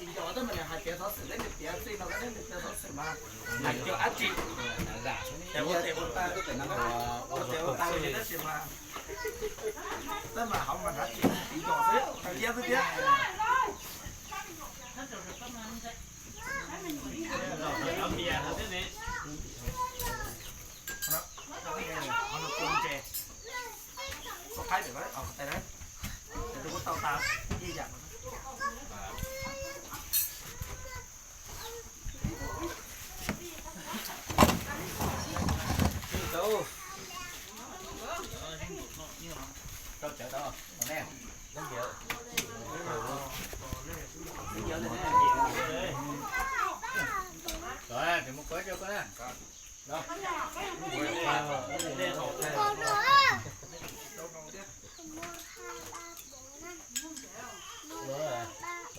Nco tab mas nws hais piav xov xwm, nws piav txij no, nws piav xov xwm mas hais cov dab tsi, ua tes ua taw, ua tes ua taw li tab sis mas tab mas hauv mas hnav tsis tsis nco xwb, hais liab xwb thiab.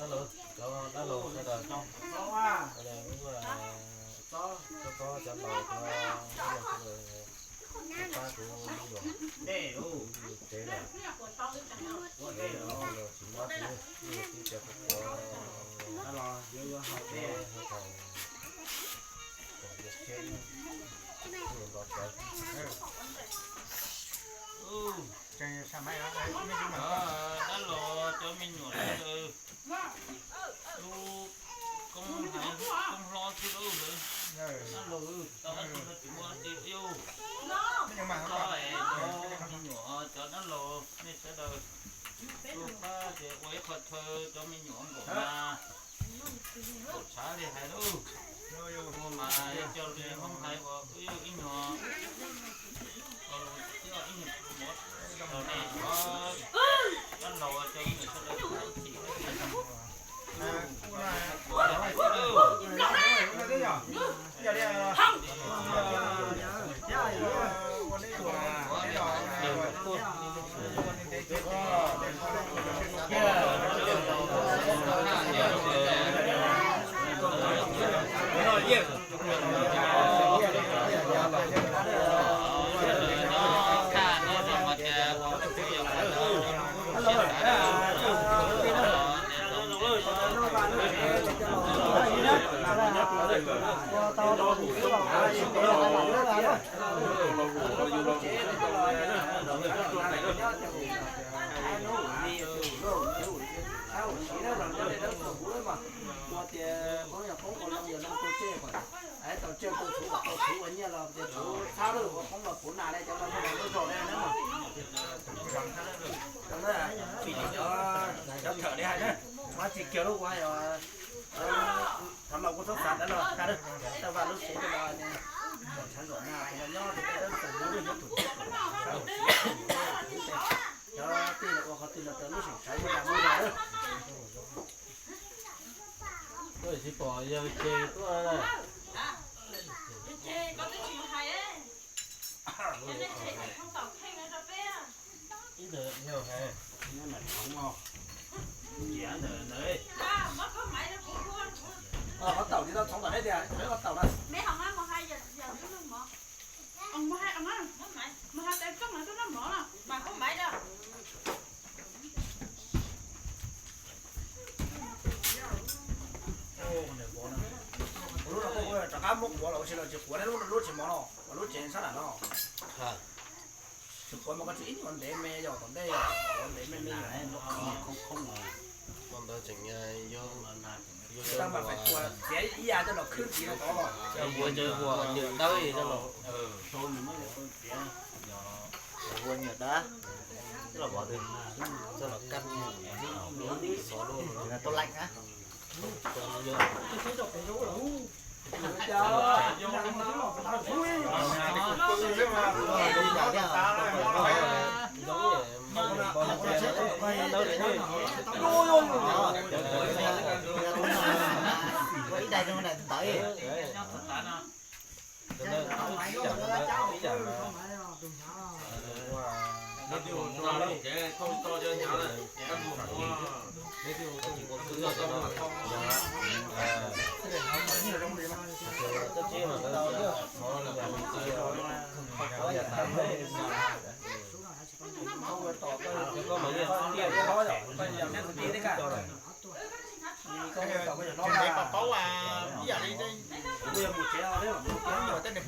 Dab laug sawv daws, cov laus, cov pab kuv tsev lawm, tsis mob xwb, tib co kuv thaum dab laug cov me nyuam lub koob hlob xwb lauj. Dab laug tau dab tsi no tsis muaj dab tsi, cov me nyuam cov dab laug nej sawv daws, ua pab ces ua ib qho chaw cov me nyuam nkaum na, nkaum tshav li hais lauj. Ua mas coj li Hmoob hais ua wb ib nyuag, ib nyuag dab laug cov me nyuam sawv daws. Ua tias poob yog poob ua loo yog loo tua tseg, tau tsiaj tua txhuv kom tau txhuv, ua nyiaj los tias txhuv txhab lawm, ua poob los puv nas li cov laus muaj zog li na. Cov thawm li hais na, muab tsis kiag lub ua yog cov laus kuj txhob xav dab laug tag, tau vaj lub tsev los tshav nkaum na, nyob nyob tus dab txawm mus lwj nyob tus, cov tij los ua qhov twg los rau lub seem sawv muaj zog muaj zog. Koj tsis pom yawg Ces tuaj na. Ib ntawd yog hais, ntawd ntawd, qhov taum tsis tau txhoov tom neb tias qhov taum na. Lub no rov qab muab quav los ua si los tsis quav, lub lub tsis mov no, lub tsev sab nram no. Tsis quav mas koj tsis ib nyuag ntev me yog tom ntej, quav ntev me me. Ntawd tseem yog txiav ib yam coj los khwb ntxiv rau tod los. Ua cov ua nyuam dawb coj los, ua nyuam dawb coj los vov twg, coj los kab xov lub tub laj na.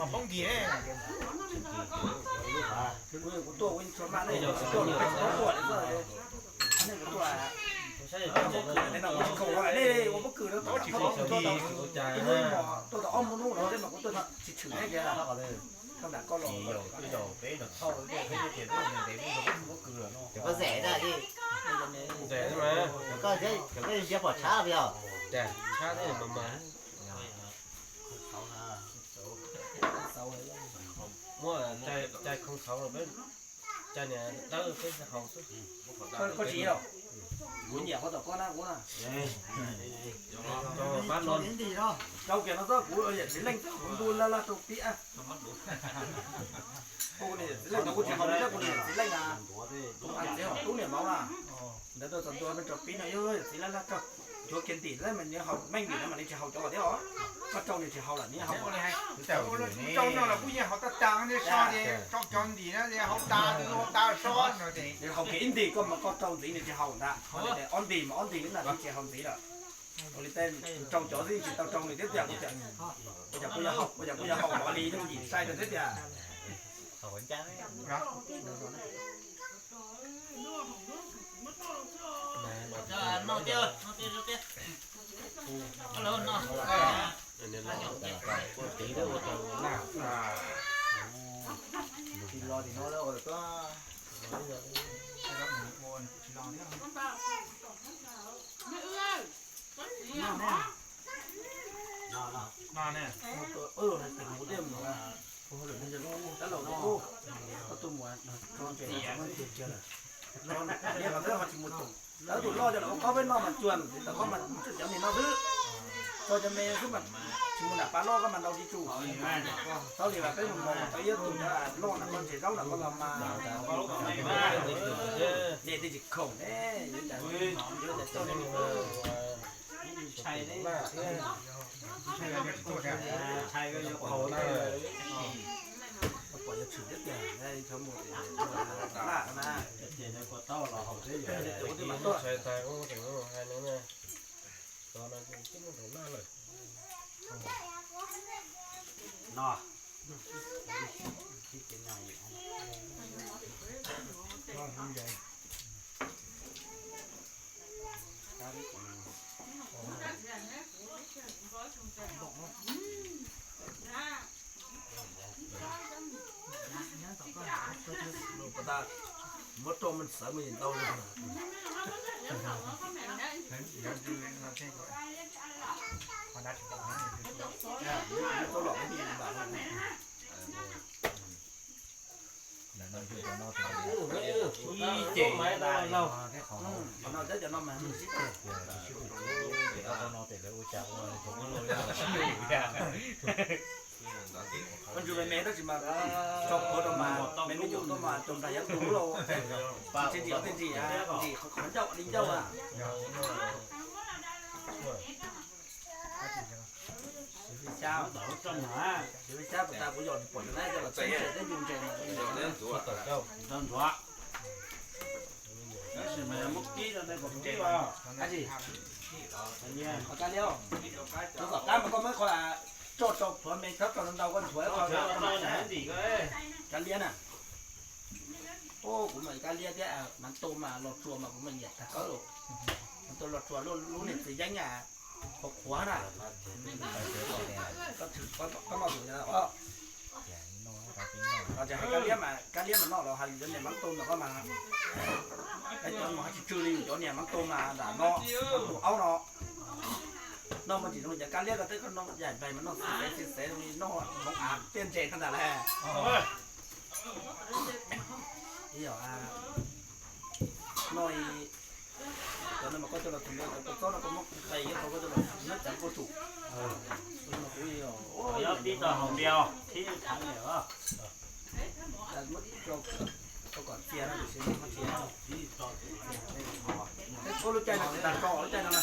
Hmoob Nkiag. Kuv tuaj kuv yeej tshua maj nej, kuv tuaj kuv tuaj li nej, kuv tuaj, nej no kuv tsis khoom ua nej ua pob kws no, tuaj tau ob hnub no tej mas kuv tuaj tsis tshwm nej tias. Thaj nram koj los, cov koj zem, cov koj ntiab pom tshab los yog? Tshab thiab mas mas. Muab cai khoo xauv los peb, cai niam dawb peb haus xwb. Koj tsis yog, kuv nyiam qhov tom koj na kuv na. Rau kiag no txob kuv yawm txiv leej txob kuv ntu laj laj rau pib. Kuv niam txiv leej no kuv tsis haus li, kuv niam txiv leej na, txiv haus tub niam maub na. Ntawd tuaj txog ntua peb rau pib no yog yawm txiv laj laj rau, cuav kiag ntim lawm mas nws haus meej ntim no mas nws tsis haus cov thiab os. Koj rau nws tsis haus lawm nws haus. Rau no los kuj yeej haus tag tag, nej so ces rau cov ntim no ces haus tas, haus tas so no ces. Nws haus kiag ib ntim koj mas koj rau ntxiv nws tsis haus ntag. Ob ntim mas ob ntim na nws tsis haus ntxiv lawm. Ua li tej rau cov xwb tsis tau rau nws thiab tiag. Ua cas kuj yog haus, ua cas kuj yog haus los li yooj yim sai rau thiab tiag. Tawv tus loj coj los ua qaub peb noj mas cuag tsis tau, koj mas cov me no xwb. Tso cov me xwb mas tsis mus nram pas loj koj mas ntau tsis tsum. Tau li mas peb mus mus tau ib tug cov loj na, koj ntses zaub na koj los mas. Ces twb tsis khoom ne, yuav cas, yuav cas tso li. Ntshai thiab. Ntshai yuav qhaus na. Pom yuav tshwm thiab tiag, mus laj na. Ntshai tas, hais no twb muaj nraum laj lawm. No. Muab rau me xav me ntau li. Ib ces no cov no mas sib tes no tes lawv ua cas ua sib ua. Koj ntsws me me tab sis mas tso qhuav rau mas me me nyuam tuaj mas tus nplag yav tus lub lauj. Tsis ntsim tej ntsim, ntsim qhov ncauj li ncauj a. Xyov xyab puas tas kuv yog pom cov na cov los txeeb tseem teb ncu ntses. Tab sis mas muab kib rau nej kom kib os. Dab tsi? Kab liab, kuv kom kab mas koj muab qhov roj rau plhuav me, roj rau ntau koj nthuav qhov kab liab na. Kuv mas kab liab thiab hmab tu mas los tsuas mas kuv mas nyiam tag kawg. Hmab tu los tsuas lub niam txiv yeeb qhuav qhuav na. Koj noj tus os. Kab liab mas, kab liab mas noj los hais cov niag hmab tu ntawm koj mas, cov mas tsis tsw li cov niag hmab tu mas nram no, hmab tu aub no. Noj muaj tsis zoo li cov kab liab ko, twb koj noj yaim nplaig mas noj xis xev xis xev zoo li noj hmoov av tiaj ntses no ntag lauj. Noj cov no mas koj coj los tus npia cov kua txob no koj muab qe ib qho koj coj los muab txeev kua tsum. Kuv yog pib tau haus npias thib thav li os. Muab rau kom txias no tiam sis muab txias. Ua lub caij no tsis tas tso lub caij no na.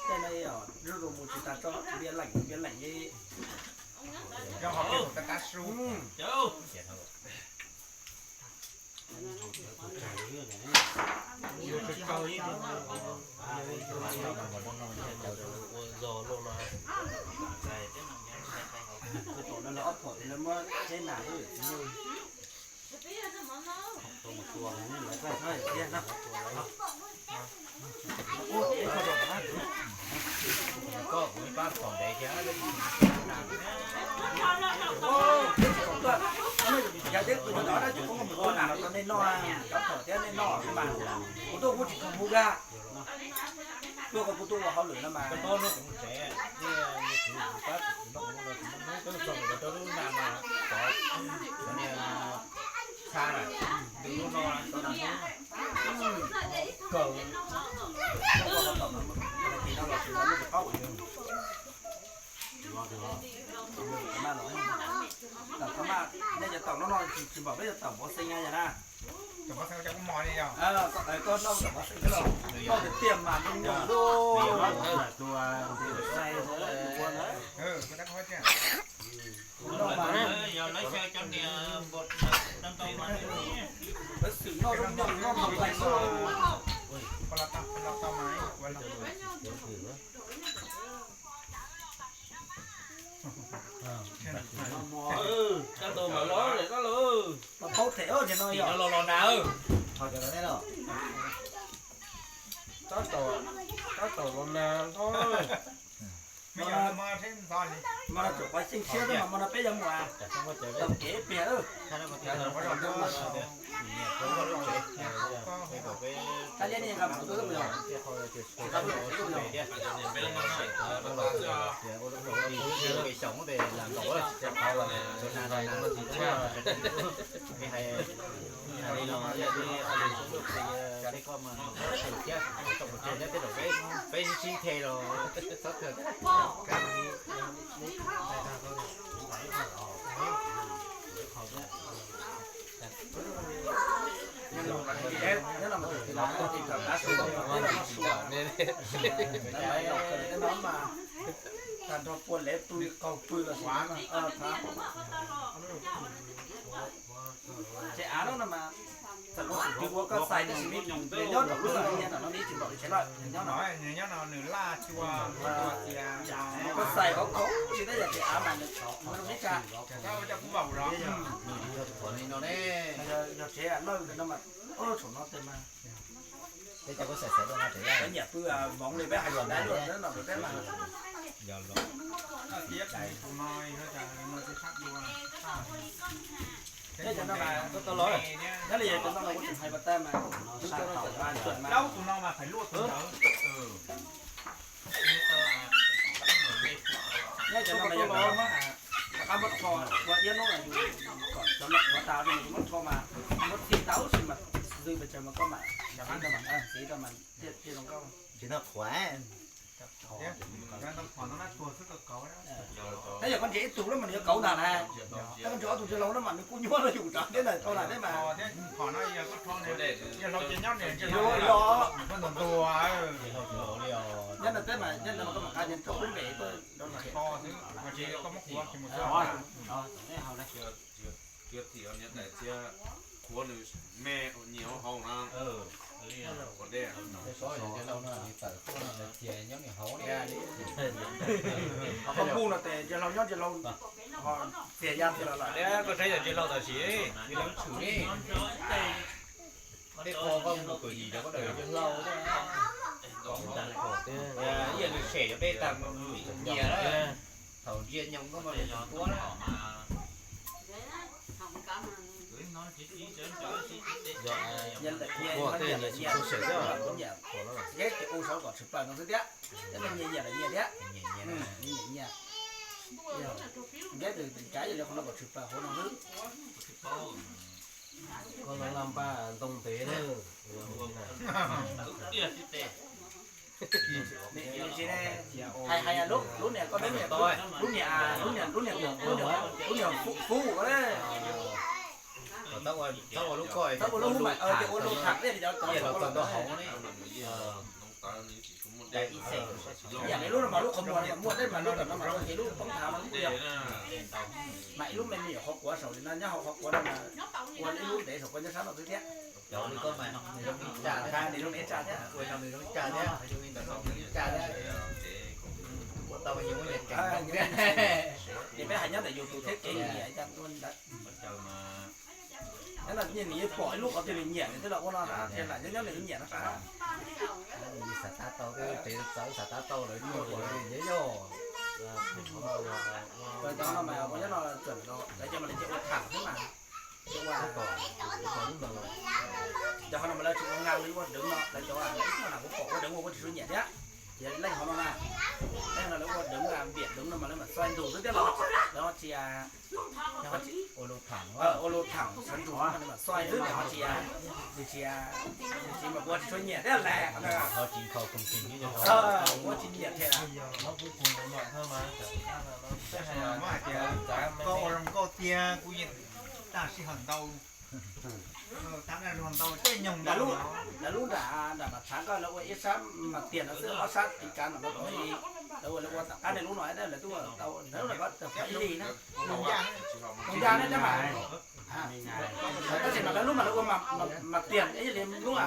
Caij no lub zoo mus tsis tas tso, npias leem npias leem li. Ua zog luaj no. Pom tias lawv muab tsheb nas lub yawm txiv nyuj. Koj kuv pab pom ntev kiag. Yav teb tus no na, cov koob mus tua nas los rau nej noj, cov phom thiab nej noj mas, kuv tuaj kuv tsis khoom mus kag. Tuaj ko kuv tuaj ua hauj lwm no mas. Nej cov taum no no tsis npaum peb cov taum npov xees na yog na. Koj noj taum npov xees los noj tiag tiag mas zoo nyoos lub. Lawv xwm noj zoo nyoos noj npaum xees xwb. Kab tus mam los lawm tab lawm. Los paub them os, no yog los los na. Ho cov no ne los. Tab tom, tab tom los na. Hmo no tsum qhov xyeej tshiab xwb mas hmo no peb yuav mus tau kev ib pliag. Tsis qab liab nej nqa mam tuaj xwb yog. Peb sib sib the los txhob kawg. Tag nrho pua lev pw qaug pw los xij. Tsev av no no mas, txawm muaj tus twg ua koj xais tab sis nws nyob rau lub no, nyob no nws tsis npaum li tsev lawm, nws nyob no. Nws nyob no nws laj tsis ua, koj xais qhov khaum tsis tab yog tsev av mas nws zoo neb tsa. Yog tsev lawj no mas, thaum no tes mas, peb nyiam pw voov li peb hais tias dab luaj no peb mas. Nyob li yog cov no los kuv tseem hais pas tag mas, lub coj no tawm pas cuam mas. Nyob cov no mas yog rov qab muab rho ua iab lub, kom cov no qhuav tas muab rho mas, muab txhij tau tab sis mas ntws pes tsawg mas koj mam xiv rau mas, xiv rau mas thiaj zoo nkauj. Tsis noj qhuav. Tab yog koj ntsia ib tug lawm mas nws yuav kauv ntag na. Tab koj ntsia ob tug ntsia laus lawm mas nws kuj nyuaj los yus rov thiab ntawm tau na thiab mas. Nyob ntawm teb mas nyob ntawm koj mam qab nyob rau lub npe tuaj. Qhuav nws me nyias hauv na. Qhov koj pum no tes ntsia laus nyob ntsia laus, txias ya txias los lawm. Koj saib yog ntsia laus tam sim, ntsia laus tshwm ne. Tej qho koj mus pwm yim cov koj daws ntsia laus. Ib yam li sem cov peb tag nyias, thaum ntsia nyoos koj mas nws tuab na. Ua tej nyias tsis tshua sem thiab. Nyias ces ua saum kom tshwm plaws no xwb thiab. Nyias nyias lawm nyias thiab. Nyias nyias. Nyias, nyias yog li qhov no kom tshwm plaws hauv no xwb. Koj los laj npaj ntoo ntev na. Hais hais lub niam koj, lub niam, lub niam, lub niam, lub niam Fub, Fub. Txhob ua lub koj, txhob ua lub hub mas, ces ua lub tham tej li cov, cov los txog ntawm hauv ne. Ib yam li lub no mas lub qhov muag no mas muaj tej mas lub ntawm no mas ua ces lub poob thav mas lub yog, mas ib lub me me nyuam qhov quav saum li no, nyob hauv qhov quav no mas ua ib lub ntev saum koj nyob sab no xwb thiab. Cov li koj mas nws zoo ib tsa thiab, nws zoo ib tsa thiab, ua no nws zoo ib tsa thiab, zoo li ntawm no nws zoo ib tsa thiab. Ua tau mas yus muab nyias ceev thiab. Peb hais nyob ntawm yus tus thiab kev nyiam cas tuaj ntawd. Nyob no nws yeej pom ib lub qhov twg nws nyiam nws twb los ua no thiaj lam nyob nyob nws nyiam no. Xav tab tau tej tsev txawv xav tab tau lawv nyuaj nyiam yog. Cov no mas nyob no txawm lawv cov mas lawv cia ua tham xwb mas. Cov qhov no mas lawv tsis ua nqa li ua deev no, lawv cov ib tug no kuv pom ua deev ua kuv tsis tshua nyiam thiab. Ces leej qhov no na, leej no lawv ua deev npiam deev no mas lawv mam xoi ntug xwb thiab los lawv ho tsis ua lub tham sawv ntsug no lawv mam xoi xwb, lawv ho tsis, tsis, tsis mas kuv tsis tshua nyiam thiab las. Kuv tsis nyiam thiab. Koj ua zoo nkauj tiag, kuv yeej tag sij hawm ntau. Lawv lub nram, nram mas thav koj lawv ua ib sab mas tias no xwb, ob sab tiv kav no lawv ua, lawv ua tom qab nej lub no lawv twb ua tau, lawv lub no tawm ib li na. Ncaj ne mas. Tab sis mas lawv lub mas lawv ua mas tias ib li lub,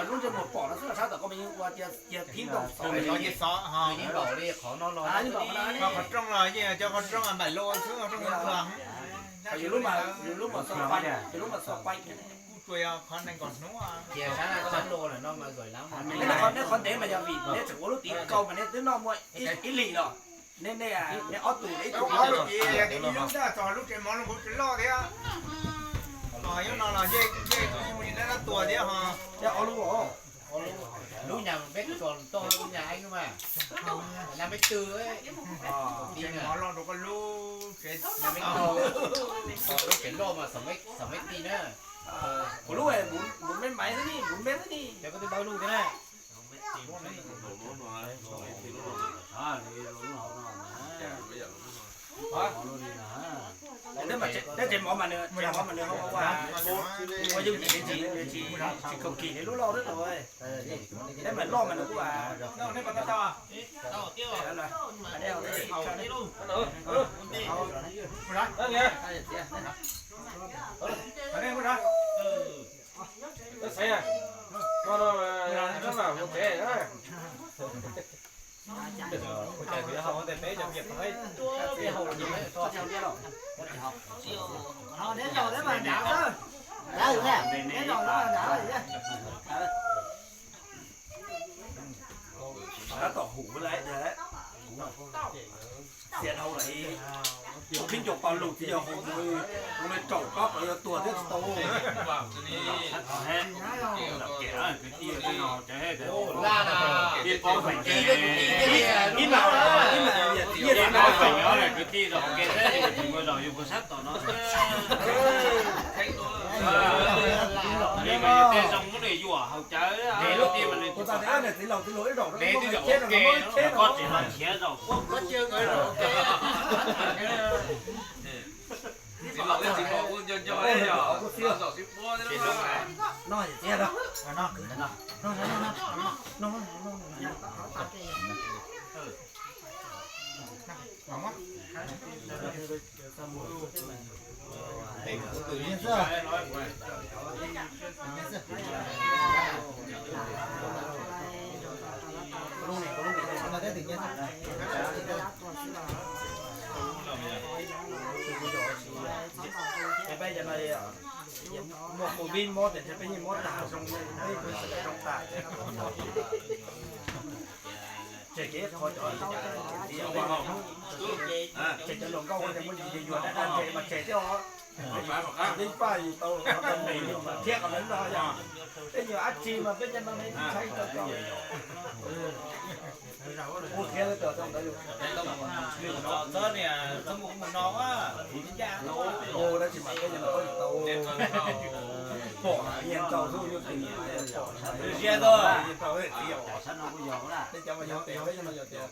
lub ntsej muag pom no xwb, sab tom koj mas yeej ua cia thib nkaus xov li. Qhov rooj los yeej cov qhov rooj npaim lus xwb, qhov rooj. Yus lub mas, yus lub mas xo quai, yus lub mas xo quai. Kuv tsuas yog qhov nees nkaum hnub. Cia sab, sab lus lawm no mas zom lav mas. Neb qhov, neb qhov ntev mas yog vim neb tseem ua lub tiv kaus mas neb twb noj muaj ib lim los. Neb, neb, neb ob tug, ib tug, ob lub tis, ib lub tab tom lub tsev mov los kuv tsis loj thiab. Nyob no los ncej, ncej kuv yeej ua li dab tuag thiab ho. Ob lub, lub nyas peb tso toj lub nyas eeb mas. Nab peb tw, tsev mov loj rau koj lub tsev, lub tsev loj mas xaum meb ti na. Kuv lub npuv meb maiv xwb ni, npuv meb xwb ni. Cov koj twb tau lub thiab na. Teb tsev mov mas nws, tsev mov mas nws ho ua, ua yooj yim, tsis, tsis khaus kis li lub loj thiab los. Teb mas loj mas nws kuj Tab tom hum lawm, xiam dhau lawm. Tus phib ncaus pa lus txiv yog hau mus, mus raum kob kom yuav tuag thiab tsis tau. Ib mas, ib mas, kwv tij los ua ke thiab, yus mus zaum yus puas sab tom no. Tej zoo muab nws yuam haus cawv, lub tij mas nws tsis tau. Neb twb zaum ua ke, koj tseem los nrhiav zaum puab. Muaj covid mob ces peb yeej mob tag zoo, peb kuj tsis zoo tag. Tseg kev qho cov, tseg cov hluas nkauj ua muaj yus yuag dab dab ntseg mas tseg thiab os. Peb paj yus tau thiab kom lawv no yog peb nyuag dab tsi mas peb cov no ntshai tau tau. Ua khiav lawv cov ntawd yus txhob niam txhob mus mus no, ua dab tsi mas peb cov no tau tau. Pom nyias ntaus xwb, yus tus nyias pom nyias ntaus, peb cov mas yog tias, peb cov no yog tias,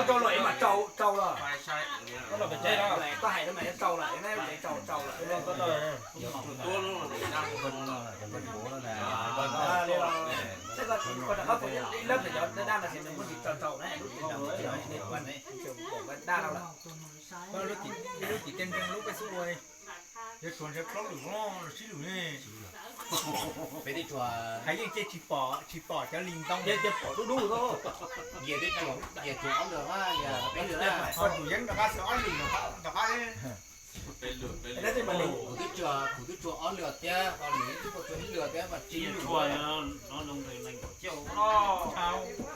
Rau lawm mas rau, rau lawm. Koj hais no mas rau lawm, rau, rau lawm. Koj rov qab ib lab pem cov daj daj no ces nws muaj ntsis rau rau na, lub tim daj rau lawm. Lub tim tej nreeg lub peb xub ua, yuav tsuas ntshaw plaub lwm los sib lwm ne. Peb twb tsuas hais yeej cia tsis pom, tsis pom cov li ntoo, cia pom dub dub xwb. Yam twb tsuas, yam tsuas ob lwm, yam peb lwm na. Ho tus yeeb rov qab xwb ob lwm rov qab. Kuv twb tsuas, kuv twb tsuas ob lwm thiab, ho nws twb tsuas ib lwm thiab mas tsib lwm.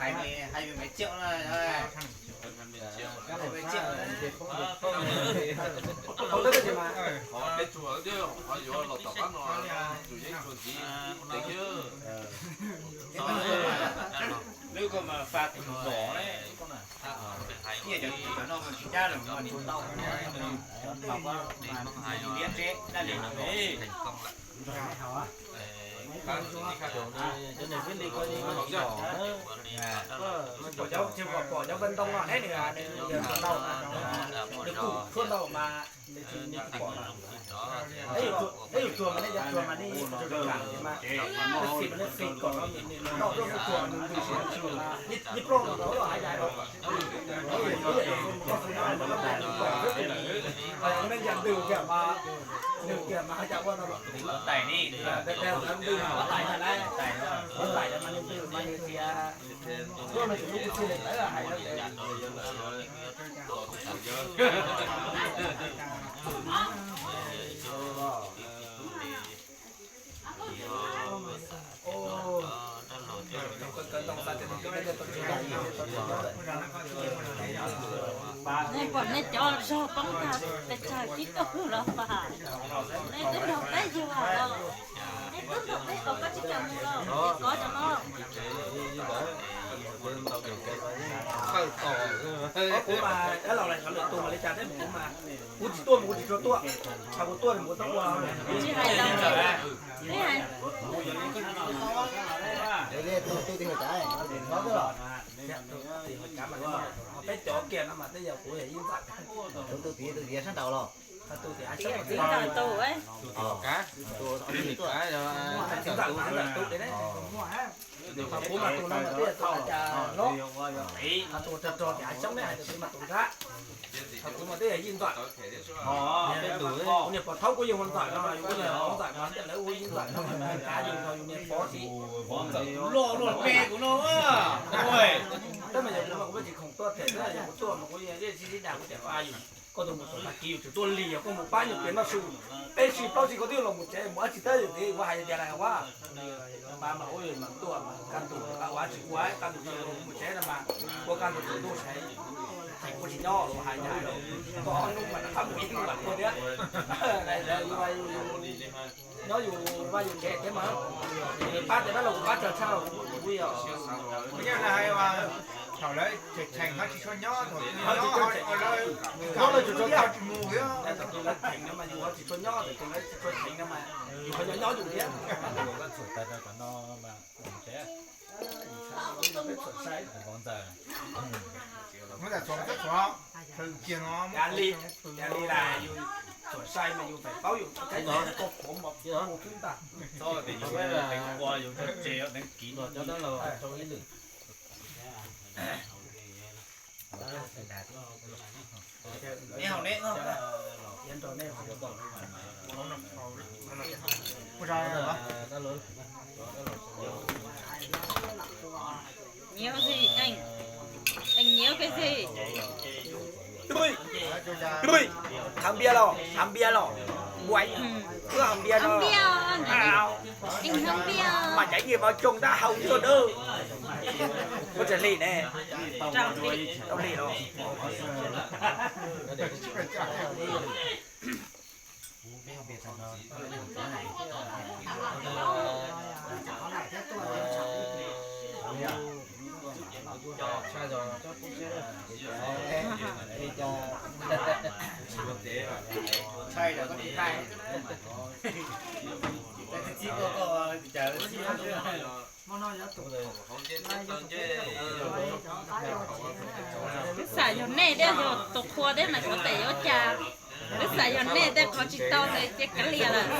Hais me, hais me Maiv Txiaj na. Maiv Txiaj. Qhov peb tsuas twb qhov yuav los tom qab no, tus yeeb tsuas ntxiv teev xwb. Lub ko mas fa tus zos ne. Tiaj cov, cov no mas tsis cab lawm mas tsis tau. Liab tsev daj li no ne. Cov niag xib li ko, pom cov, tsis pom, pom cov npawg ntoo no ne, nws, nws, nws ntau, nws kuj tshuaj ntau mas nws tsis, nws tsis pom na. Peb yus tsuag mas nej cov tsuag mas nej tsuag tsuag mas, nej xim mas nej xim kom nws noj rooj tsuag mas nws ntws, nws plaub no los hav yais rau. Ib yam li mus koj xwb na, mus koj tais nws kom xwb. Ho yog nej ncaim ntws kiag mas, nws kiag mas haj yam ua no los tais ni, tais ntws mas tais na, tais mas nws ntws mas nws tias, tuaj no ces lub kuj txij li lawv hais no ces Nej pom nej cov zog poob tag pes tsawg tib tug los mas, nej twb nrog peb yug los, nej twb nrog peb os, koj tsis kam mus los, kov cov no. Kuv mas dab laug lawv cov lwm tus mas li cas thiab, kuv mas kuv tsis tuaj mas kuv tsis tshua tuaj, hos kuv tuaj kuv tau ua. Tsis hais tau. Peb cov kiag no mas tej yog kuv yog ib ntxawm. Tus txiv, tus txiv sab nraud los? Tus txiv ntxawm tus, tus ntxawm tus, kuv mas tus no mas twb yog tus a cas los, tus rog rog tias Xyoob ne, hais tias kuv mas tus nrab, kuv mas twb yog ib ntxawm. Kuv niag pog thaub kuj yog ua ntxawm no, yus kuj yog ua ntxawm no, lawv ua ib ntxawm no, yus niag pog txiv loj luaj peb kuv no. Tab mas yog kuv mas kuv tsis khoom tuaj them, yog kuv tuaj mas kuv yeej sib sib dag, kuv tias yus, koj tus mus tom tag kis yus tseem tuaj lig, yog koj mus pab yus pem noj su, peb si plaub si koj twb los mus tsev mus dab tsi tab yus tias kuv hais tias lawm ua. Pab mas ua mas tuaj mas kaj ntug ua dab tsi ua, kaj ntug mus tsev no mas ua kaj ntug tsaus ntuj, kuv tsis nyob los hais tias koj ob hnub mas rov qab mus ib hnub mas tuaj thiab. Nyob yus vaj yus tsev thiab mas, pab tias dab laug kuv pab tsawg tshaj kuv yog. Kuv yeej hais thaum lawv tseem cheem no tsis tshua nyob, thaum nyob lawv tsis tshua nyob, thaum lawv cheem no mas yus ho tsis tshua nyob, thaum lawv tsis tshua cheem no mas yus ho nyob nyob yus thiab. Muab ntxawm txhuam, txhuam kiag no. Yog li, yog li las yus txhuam sai mas yus feem paub yus txhuam koj pov mos ua kub ntag. Txhob tias yus ua yus tsev deev kiv no cov dab laug rau ib lwm. Neb haus neb. Nyiav ua si, eej, eej nyiav ua si. Thav npias los, thav npias los. Npuav, wb haus npias no. Mas cav nyias mas tsoo tab haus nyias dawb. Muab tsawg hli ne? Rau hli los. Xav yog nej thiab yog tus qhua thiab mas xyov tes yuav ua cas. Twb xav yog nej tej qhov tsis tau ntawd ces kav liam lawm.